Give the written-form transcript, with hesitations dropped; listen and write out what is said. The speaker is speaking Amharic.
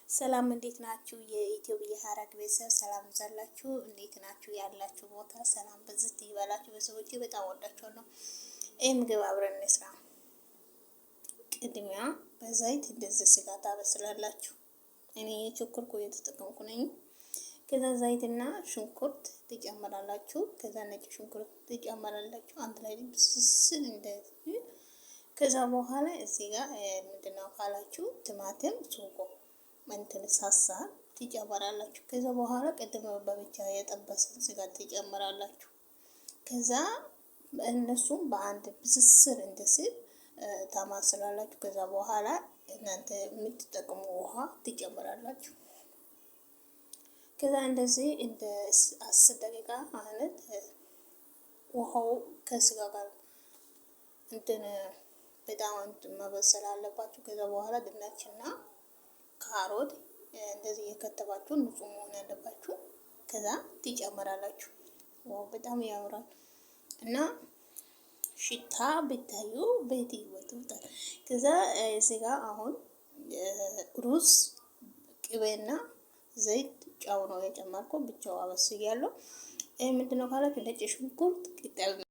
ሰላም እንዴት ናችሁ? የኢትዮጵያ የሀረግ ቤተሰብ ሰላም ይዛላችሁ። እንዴት ናችሁ? ያላችሁ ቦታ ሰላም ብዝት ይበላችሁ። ቤተሰቦቼ በጣም ወዳችኋለሁ። ይህ ምግብ አብረን እንስራ። ቅድሚያ በዘይት እንደዚህ ስጋ ታበስላላችሁ። እኔ የቸኮልኩ እየተጠቀምኩ ነኝ። ከዛ ዘይትና ሽንኩርት ትጨምራላችሁ። ከዛ ነጭ ሽንኩርት ትጨምራላችሁ። አንድ ላይ ብስስል እንደዚህ። ከዛ በኋላ እዚህ ጋር ምንድነው ካላችሁ ቲማቲም ሱቆ እንትን ሳሳ ትጨምራላችሁ። ከዛ በኋላ ቅድም በብቻ የጠበሰን ስጋ ትጨምራላችሁ። ከዛ እነሱም በአንድ ብስስል እንደስል ታማስላላችሁ። ከዛ በኋላ እናንተ የምትጠቅሙ ውሃ ትጨምራላችሁ። ከዛ እንደዚህ እንደ 10 ደቂቃ ማለት ውሃው ከስጋ ጋር እንትን በጣም መበሰል አለባችሁ። ከዛ በኋላ ድንችና ካሮት እንደዚህ እየከተፋችሁ ንጹህ መሆን ያለባችሁ ከዛ ትጨምራላችሁ። Wow፣ በጣም ያምራል እና ሽታ ብታዩ ቤት ይወጡታል። ከዛ እዚህ ጋር አሁን ሩዝ ቅቤና ዘይት ጨው ነው የጨመርኩ። ብቻው አበስያለሁ። ይህ ምንድነው ካላችሁ ነጭ ሽንኩርት ቅጠል።